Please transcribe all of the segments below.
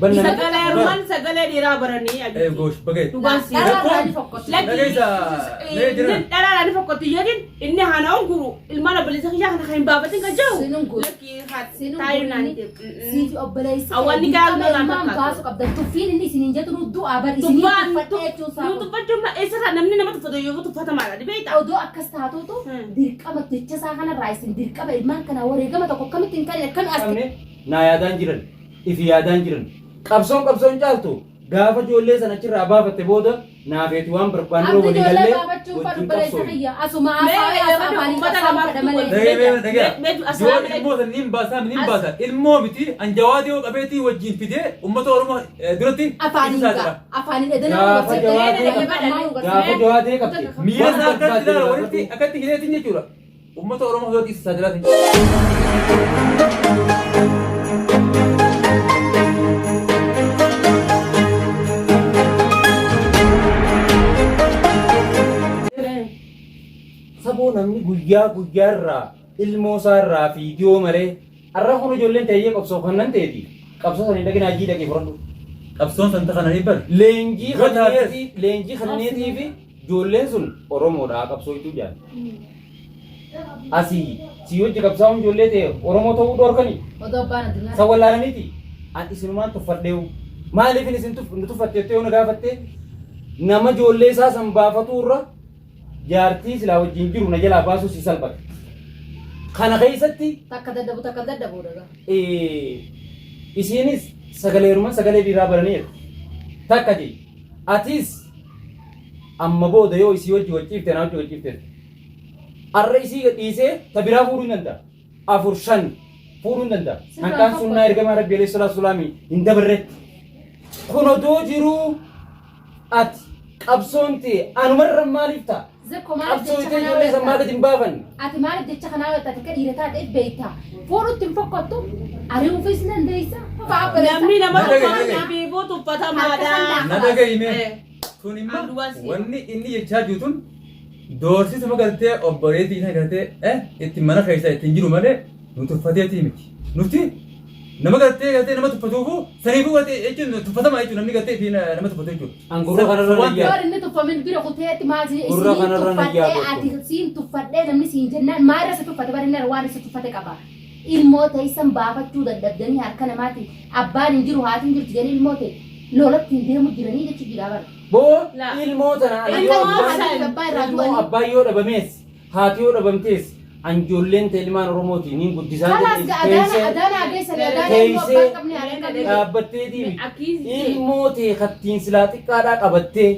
Banna Sagalee heeruman sagalee dhiiraa baranii Eh, abitti. goosh bagee. Dhugaan si. Dhalaa irraa ni fokkoti. Lakki. Dhageessa, mee jira. Dhalaa irraa ni fokkoti jedhin inni hana unguru ilmaan obboleessa kiyyaa kana kan hin baafatin kan jiru. Sin unguru. Lakki haa Sin taayuu naan unguru. Siifi obboleessi Awwaanni kee gaariin dirqama naan ilmaan fakkaatu. baasu qabda. Tuffiin inni isiniin jedhu nu du'aa bar isiniin Tuffaan tuffadhee jechuun isaa nu kun. tuffachuun eessarraa namni nama tuffatu yoo tuffatamaadha ni beektaa. Odoo akkas taatuutu dirqama jecha isaa kanarraa isin dirqama ilmaan kanaa wareegama tokko akkamitti hin kanne akkami as qabne naa yaadaan jiran ifi yaadaan jiran qabsoon qabsoon caaltu gaafa ijoollee sana achirraa baafatte booda naafeeti waan barbaanne Abdi walii ijoollee gallee baafachuun fadhu wajjin obboleessa qabsoon. kiyya asuma Mee haasawee lafa haasaa afaanii uummata qabsaa'uu lamaaf fedha malee. Dhagee mee dhagee. Mee Yoo asalaam ilmoo san niin baasaa niin baasa. Ilmoo miti anjawaadii yoo qabeetii wajjin fidee uummata Oromoo duratti Afaaniin ibsaa gaa jira. afaaniin edana Gaafa jawaatee gaafa jawaatee qabde Miira waan isaa akkatti barbaadde ilaala walitti gaafadhu. akkatti hidheetiin jechuudha. Uummata Oromoo duratti ibsaa jira. Saboo namni guyyaa guyyaarraa ilmoo isaarraa fiigiyoo maree arra kun ijoolleen ta'ee qabsoo kan nan ta'eeti qabsoo sanii dhaqin hajii dhaqee fudhadhu. Qabsoon santa kana ni bar. Leenjii Yoo taates. kanneetii leenjii kanneetii fi ijoolleen sun Oromoodha qabsooytuu jedhan. Asii si hojii qabsaa'uun ijoollee ta'e Oromoo ta'uu dhorkanii. Odoo abbaan addunyaa San wallaalaniiti. An isinumaan tuffadheewu. Maaliif isin nu tuffatteettee yoo na gaafatte nama ijoollee isaa san baafatuu irra jaartii silaa wajjin jiru na jalaa baasuu si salphate. Kana keessatti takka dadhabu takka dadhabu dhagaa. isiinis sagaleeruman sagalee dhiiraa baraniiru. Takka jee atis amma booda yoo isii wajji wal ciifte na wajji wal ciifte. Arra isii gadhiisee ta biraa fuudhuu hin danda'a. Afur shan fuudhuu hin danda'a. Sirraa Hanqaan tokko. sunnaa ergamaa Rabbi alayhi salaatu salaami hin dabarretti. Kun odoo jiruu ati qabsoon tee anumarra maaliif ta'a? Zakko maaliif Qabsoo jecha itee kanaa ijoollee san maa weerarta? gadi hin baafanne? Ati maaliif jecha kanaa weerarta? Ati akka dhiira taate beekta. Fuudhutti hin fokkottu. Ari'uufis ni dandeessa. Fa'aa obboleessa. Namni nama Na dhaga'i, tuffatu dhaga'i. fiifuu tuffatamaadha. Na dhaga'i mee. Tun immoo An duwwaan si- wanni inni jechaa jiru tun doorsisuma gartee obboleettii isaa gartee itti mana keessa ittiin jiru malee nu tuffateetii miti. Nuti nama gartee gartee nama tuffatuufu saniifuu gartee jechuun tuffatama jechuun namni gartee ittiin nama tuffatu jechuudha. An gurra kanarra Waan nayyaa. Yoo inni tuffamin bira kuteetti maal si Gurra isiniin kanarra tuffadhee nayyaa ati tokko. siin tuffadhee namni siin jennaan maal irra si tuffate bari inni waan isa tuffate qaba. Ilmoo teessan baafachuu dadhabdanii harka namaati abbaan hin jiru haati hin jirtu jedhanii ilmoo ta'e lolatti hin deemu jiranii jechuu jira bara. Boo La. ilmoo tana ani Ilmoo yoo abbaan san. Abbaa irraa ilmoo du'anii. abbaan yoo dhabamees haati yoo dhabamtees an ijoolleen ta'e ilmaan Oromooti niin guddisaa Kalaas jedhee adaana teessee adaana ageessanii adaana ilmoo teessee abbaan qabne haadha hin qabne. dhaabbatteetii miti. Akkiis jee. Ilmoo tee kattiin silaa xiqqaadhaa qabattee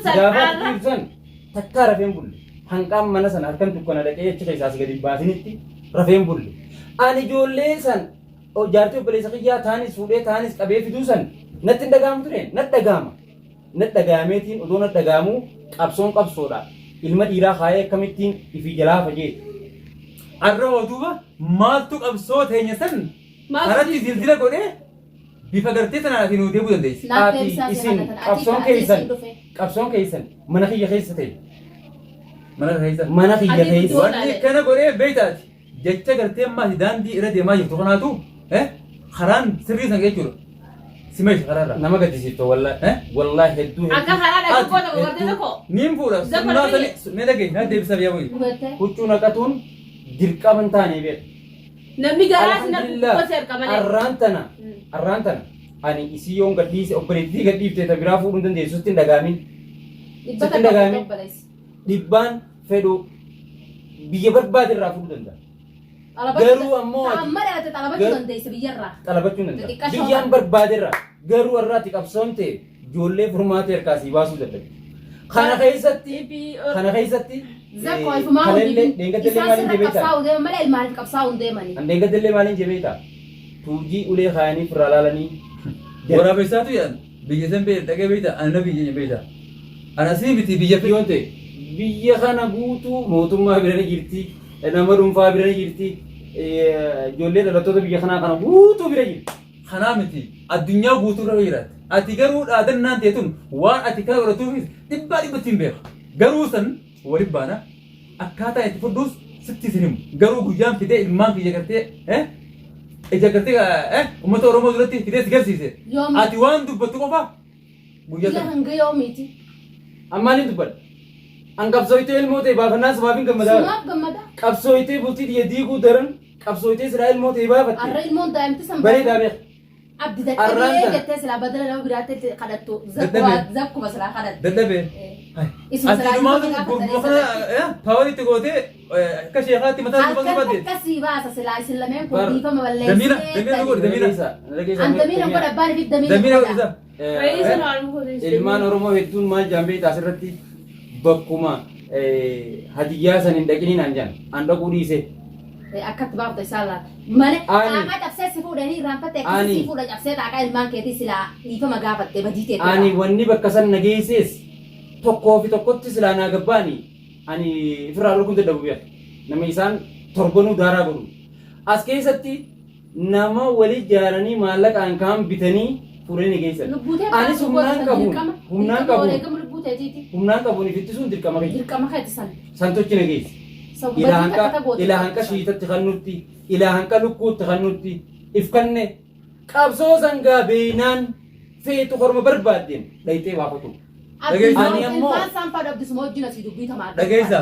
gaafa ati ibsan takkaa rafeen bulle. Hanqaan mana sana halkan dukkana dhaqee achi keessaa si gadi hin baasinitti rafeen bulle. Ani ijoollee san jaartii obboleessa kiyyaa taanis fuudhee taanis qabee fiduu san natti hin dhaga'amu ture natti dhaga'ama. Natti dhaga'ameetiin odoo natti dhaga'amuu qabsoon qabsoodha. Ilma dhiiraa kaayee akkamittiin ifii jalaa hafa jeeti. Arra hoo duuba maaltu qabsoo teenya san Maaltu karatti dildila godhee bifa gartee tanaan ati nuu deebuu dandeessi. Naaf Ati deebisaa si isin haadha tana. Ati qabsoon ati keessan isin dhufe. qabsoon keessan mana kiyya keessa ta'e. Mana keessa. Mana kiyya Ati keessa. iddoo- Wanni kana godhee beektaati. Jecha gartee ammaa ati daandii irra deemaa jirtu kanaatu karaan sirrii san jechuudha. Si meesha karaa irraa. Nama gaddisiifta wallahi. Eh? Wallahi hedduu Akka hedduu. karaa dhaquu Ati koo tokko gartee hedduu tokko. niin fuudha. Zakko Sunnaa dhaqee. sani mee dhagahi naa deebisaa biyya boyi. Dhugattee. Huccuu naqatuun dirqama hin taane beeku. Namni garaa si naqu Alhamdulillah. gosa erga malee. Arraan tana arraan tana ani isii yoon gadhiise obboleettii gadhiifte ta biraa fuudhuu hin dandeessu sitti hin dhagaamin. Dhibba Sitti hin takka dhagaamin. obboleessa. Dhibbaan fedhu biyya barbaade irraa fuudhuu danda'a. Garuu ammoo ati- Amma dhalate xalabachuu dandeessa biyyarraa. Xalabachuu hin danda'a. Xixiqqashoo Biyyaan kana. barbaade irraa garuu har'aati qabsoon ta'e ijoollee furmaata harkaa sii baasuu dadhabe. Kana keessatti kana keessatti Zakko ifumaa kaleellee hundi dheengaddellee isaan maaliin sirra jebee ta'a? qabsaa'uu deeman malee ilmaaniif qabsaa'uu hin deemani. An dheengaddellee maaliin jebee ta'a? Tuujii ulee kaayanii firraa laalanii Waraabessaatu jedhan biyya san beekta dhaqee beekta ana na biyya beekta. Ana sii miti biyya yoon ta'e biyya kana guutuu mootummaa bira ni jirti, nama dhuunfaa bira ni jirti, ijoollee dhalattoota biyya kanaa kana guutuu bira jirti. Kanaa miti addunyaa guutuu irra jiraatti. Ati garuu dhaadannaan ta'e tun waan ati kana godhatuufis dhibbaa dhibbatti hin beeka. Garuu san waliin baana akkaataa itti fudhuus sitti isin himu. Garuu guyyaan fidee ilmaan kiyya gartee Ija gartee uummata Oromoo duratti fidee si garsiise. Yoom? Ati waan dubbattu qofa guyyaa Ila sana. hanga yoomiiti? Ammaan hin dubbadha. An qabsooytee ilmoo ta'e baafannaa sumaaf hin gammadaa. Sumaaf gammada. Qabsooytee bultii tiyya diiguu daran qabsooytee silaa ilmoo ta'e baafatte. Arra ilmoon daa'imti san Bareedaa beeka. Abdi Arraan dadhabee tana. jettee silaa badala nama biraatti kadhattu. Dadhabee. Zakkuma silaa kadhattu. Dadhabee. Isuma Ati silaa dhumaatu ilmoo gurguruma gaafatanii kana paawar itti gootee akka sheekaatti mataa dhufa Halkan barbaadde. takka sii baasa silaa isin lameen kun Bar- dhiifama Damiina balleessee. damiina nu godhi damiina. An damiina godha abbaan ifi Damiina damiina godhi godha. isa. Re'isa waan godhe. Ilmaan Oromoo hedduun maal jaan beektaa asirratti bakkuma hadiyyaa san hin dhaqiniin an jaan an dhaquu dhiise. Akkatti baafta isaan laata. Malee Ani. xaaqaa cabsee si fuudhanii irraanfatte akkasii Ani. si fuudha cabsee xaaqaa ilmaan keetii silaa dhiifama gaafatte badii teetti. Ani wanni bakka san na geessees tokkoo fi tokkotti silaa naa gabbaani ani ofirraa dhorkuun dadhabu beeka. Nama isaan torbanuu daaraa godhu. As keessatti nama wali ijaaranii maallaqaan kaan bitanii fuudhanii na geessan. Lubbuu tee Anis humnaan qabuun humnaan qabuun Wareegama lubbuu teetiiti. humnaan qabuun ifittisuun dirqama kiyya. Dirqama keeti san. Santochi na geesse. San Ilaa badii hanqa takka ta goote. ilaa hanqa shiitatti kannutti ilaa hanqa lukkuutti kannutti if kanne qabsoo sangaa beeynaan feetu horma barbaaddeen dhayxee baafatu. Abdi Ani ammoo- ilmaan isaan fadhu abdi suma wajjin asii dubbii tamaa Dhageessa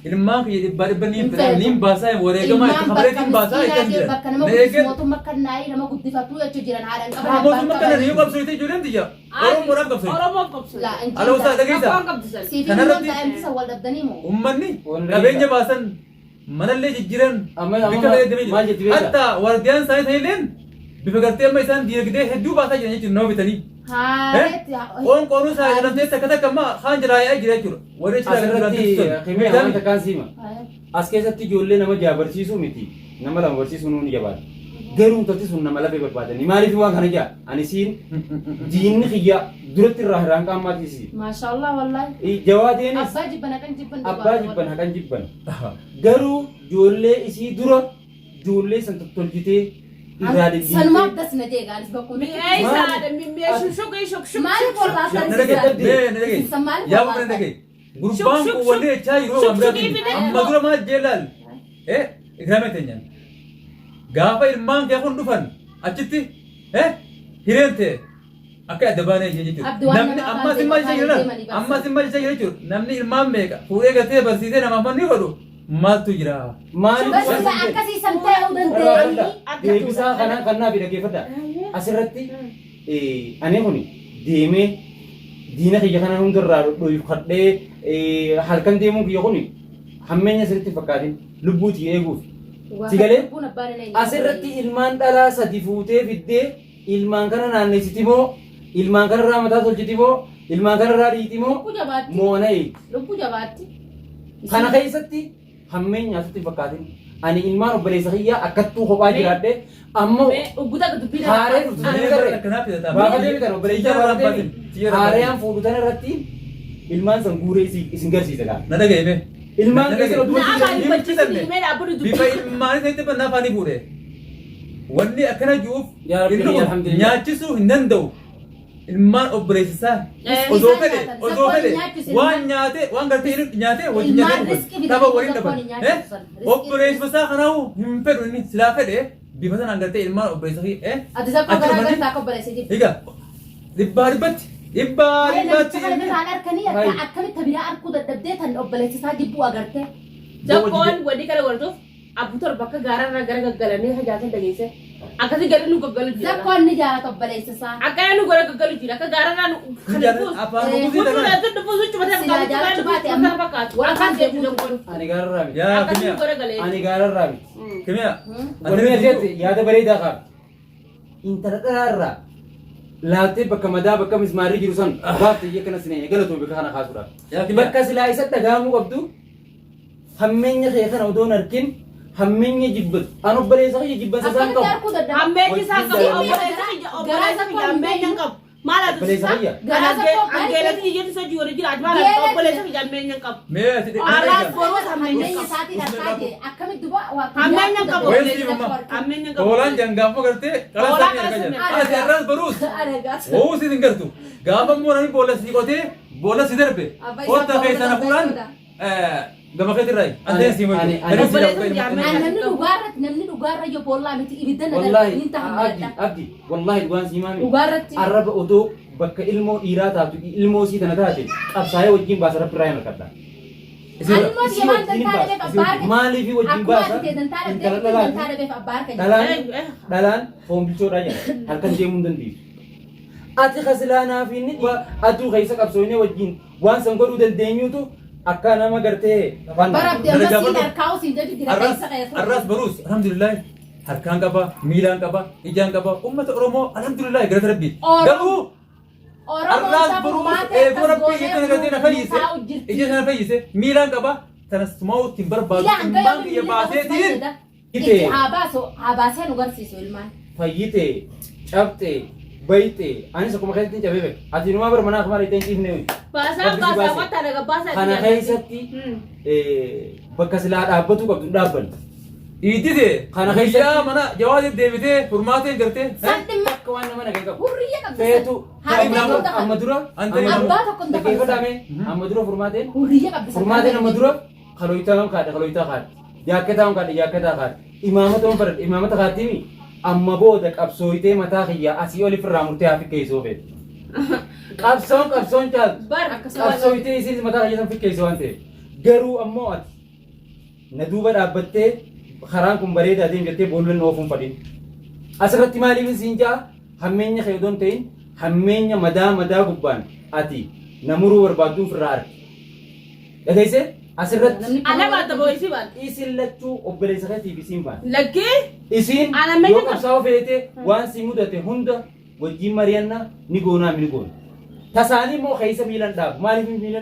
ilmaan kiyya dhibbaa dhibba niin Hin fedha feetu. niin baasaa wareegamaa itti Ilmaan kafalee bakka niin baasaa miskiinaa itti jee bakka nama jira. guddisu Eegeen mootummaa kan naayii nama guddifatu jechuu jiran haadha hin qaban abbaan mootummaa kana qaban. ni qabsoite ijoolleen tiyya. Oromoodhaaf qabsoite. Oromoo qabsu. Laa injiin Ala usaa dhageessa. Rakkoon qabdu san. Siif Kanarratti- ilmoon daa'imti san wal dhabdanii moo? Uummanni Wanni qabeenya baasan manallee jijjiiran Amma- amma bika maal- fayyadamee maal jiru. jetti beektaa? Hatta wardiyaan isaanii sanilleen bifa gartee amma isaan diinagdee hedduu baasaa jiran jechuudha nama bitanii. Haareetti. Qoonqoonuu isaa jedhamtee takka takka amma kaan jalaa yaa'ee jira jechuudha. Warri achi Asirratti himee waan takkaan siima. Haaree. As keessatti ijoollee nama jaha barsiisuu miti. Nama lama barsiisuu nuuni jabaata. Garuu intalti sun nama lafee barbaadanii maaliif waan kana jaa ani siin diinni kiyya duratti irraa hiraan qaammaati si. Maashaallah wallaahi. Jawaadeenis Abbaa jibban haqan jibban abbaa jibban haqan jibban. Garuu ijoollee isii dura ijoollee san tottolchitee irraa Sanumaaf deddeebitee das na jee gaanis bakkuma. Mi'eessaadha mi'eessu shuqii shuk shuk. Maaliif ol baastan Na dhagaye, na dhagaye. Isin maaliif Yaa ol na baastan? dhagaye. Gurbaan kun wanni jechaa jiru waan biraatiin. Amma dura maal jeelaal? Ikraamee teenyaan. Gaafa ilmaan kee kun dhufan achitti hireen ta'e akka adda baanee jee Abdi jechuudha. waan Namni namaa amma kaan sin maal jechaa deeman jira? deemanii barsiisan. Amma sin maal jechaa jira jechuudha. Namni ilmaan meeqa fuudhee galtee barsiisee namaaf manni godhu maaltu jira? Maaliif Bas waan sila sin jedhe? akkasii san ta'uu dandeenyi. Deebisaa kanaa kannaa fi dhaggeeffadha. Asirratti ani kun deemee diina kiyya kana hundarraa dhoyfadhee halkan deemuun kiyya kun hammeenya sirriitti hin fakkaatin lubbuu tiyya eeguuf. Si galee? Lubbuun abbaan hin eenyu. Asirratti ilmaan dhalaa sadi fuutee fiddee ilmaan kana naannessiti moo ilmaan kanarraa mataa tolchiti moo ilmaan kanarraa dhiiti moo Lubbuu jabaatti. moona eegi. Lubbuu jabaatti. Kana keessatti hammeenya asitti hin fakkaatin. Ani ilmaan obboleessa kiyyaa akkattuu kophaa jiraadhe ammoo Ugguta dubbii haaree dhuftu sana agarre. Akkanaaf filataa. Baafatee bitan obboleessa baafatee haareyaan fuudhu tana irratti ilmaan san guuree isin garsiisa gaa. Na dhagaye mee. Ilmaan keessa Na dhagaye. oduu Na afaan Hin dubbachiisanii filanne. mee dhaabbatu dubbii. Bifa ilmaanii sanitti bannaa afaanii fuudhe. Wanni akkana jiruuf Yaa Rabbi, inni kun alhamdulillah. nyaachisuu hin danda'u. Ilmaan obboleessisaa osoo Isaan fedhe nyaatan. osoo Zakkoon fedhe nyaachisu waan ilmaan. nyaate waan gartee inni nyaate wajjin Ilmaan nyaatee riskii dhufan. bitanii Tapha waliin zakkoon dhaban. hin nyaachisu san. Riskii- Obboleessuma isaa kanaa'u hin fedhu inni silaa fedhe bifa sanaan gartee ilmaan obboleessa fi Ati zakkoo achi garaa dhufanii gartaa akka obboleessa jibbu. egaa dhibbaa dhibbatti dhibbaa Malee dhibbatti namicha kana biraan arkanii akka Hai. akkamitti biraa arkuu dadhabdee tan obboleessa isaa jibbuu agarte. Zakkoon wanni kana godhatuuf abbu torba akka gaararraa gara gaggalanii hajaatan dhageesse. Akkasii gadi nu gaggalu jira. Zakkoon ni jaalata obboleessa isaa. Akka nu gara gaggalu jira. Akka gaararraa nu Ni jaalata afaan Eh, Oromoo Huccuu kana. dha dhufu huccuu mataa Silaa jaalachuu baate amma fakkaatu. warra Akkas kaan jedhu deemuu zakkoon. Ani gaararraa miti. Yaa Akkasii nu kimiyaa gara galee. Ani gaararraa miti. kimiyaa Wanni asirratti yaada bareedaa qaba. Intala dhalaarraa laaltee bakka madaa bakka mismaarri jiru san baafte iyyee kana sinee galatoo bakka kana kaasuudhaaf. Yaa kimiyaa Bakka silaa isa dhagahamuu qabdu hammeenya kee kana odoon arkin hammeenya jibbatu. An obboleessa kiyya jibbansa isaan Akkamitti qabu. arkuu dadhabde? Hammeenyi isaa qabu Wajjin obboleessa kiyya obboleessa kiyya hammeenya hin qabu. Maal ati Obboleessa kiyya. Garaa zakkoon Angeelatti iyyatti sochii warri jira ati maal ati obboleessa kiyya hammeenya hin qabu. mee ati Alaas boruus hammeenya Hammeenya hin qabu. isaatiin arkaa jee akkamitti duba waa Hammeenya hin qabu. Wayii siif amma. Hammeenya hin qabu. Hoolaan jangaafoo gartee Hoolaa qala samii qala argaa jira. samii. Ati har'as baruus Aragaas. wowuu si hin gartu. Gaafa immoo namni boolla si qotee boolla si darbe Abbaa isaa kottaa boolla keessaa na darbee fuudhaan jechuudha. Gama keetirraa antee sii moytu. Obboleessa jaamee An namni dhugaarratti namni dhugaarra yoo boollaa miti ibidda na Wallaahi darbe ni ta'a abdi maladha. abdi wallaahi dhugaan sii maami. Dhugaarratti Arraba odoo bakka ilmoo dhiiraa taatu ilmoo sii tana taate qabsaa'ee wajjin baasa rabbi irraa hin harkadha. Ani immoo Isii biyya waan wajjin dantaa baasa. dhabeef abbaa harka Maaliif wajjin Akkuma baasa? ati ta'e dantaa dhabdee Intala dantaa dhalaati. dhabeef abbaa harka jira. Dhalaan dhalaan foon bilchoodhaa jedha. Halkan deemuu hin dandeessu. Ati kasilaanaa fi inni aduu keessa qabsoofnee wajjin waan san godhuu dandeenyutu akka nama gartee afaan Bara abdii amma Dalagaa siin barbaadu. harkaa usiin jechu jira Arraas keessa keessa. arraas baruus alhamdulillah harkaan qaba miilaan qaba ijaan qaba ummata Oromoo alhamdulillah galata rabbii. Oromoo- Garuu Oromoon arraas saba baruus uumaatee eeguu akkas rabbii ija tana gartee na fayyise taa'u jirti. ija tana fayyise miilaan qaba tanas sumaa'uutti hin barbaadu Ilaa hanga ilmaan yoomii kiyya miilli qabus baaseetiin fayyada. Itee. Itti haa baasu haa baasee nu garsiisu ilmaan. Fayyite, cabxe, bayxe, anis akkuma keessatti hin cabee beeku. Ati inumaa bara manaa akkuma reettee hin ciifne hoyi. Baasaa Rabbi si baasaa baase. wanta daga baasaa. Kana keessatti bakka silaa dhaabbatu qabdu hin dhaabbanne. Iittite Kana guyyaa keessatti- mana jawaazii deebitee furmaateen gartee. San dhimma Akka waan nama nagaa qabu. hurriya qabdu. Feetu Haadha Amma- tokko hin amma dura Ante amma Abbaa tokko hin dafalu. dhaggeeffadhaa mee amma dura furmaateen Hurriya qabdu. furmaateen amma dura kalooytaa kan kaadhe kalooytaa kaadhe jaakketaa kan kaadhe jaakketaa kaadhe imaamata kan fadhadhe imaamata kaadhiimi amma booda qabsooytee mataa kiyyaa asii oli firraa murtee haa fikkeessoo feete. Qabsoon qabsoon caaltu. Bar Qabsooytee isiin mataa kiyya san fikkeessoo waan ta'eef. Garuu ammoo ati na duuba dhaabbattee karaan kun bareedaa deem jettee boolleen oofuun fadhin. Asirratti maaliif siin ja'a hammeenya kee odoo hin ta'in hammeenya madaa madaa gubbaan ati na muruu barbaadduun firraa argi. Dhageessee asirratti Ana baata boo'isii baata. isin lachuu obboleessa keetiif isiin baana. Lakkee Isiin Ana meeshaa yoo qabsaa'oo feete waan si mudate hunda wajjin mari'anna ni goonaa ni goona. Tasaanii immoo keessa miilan dhaabu. Maaliif miilan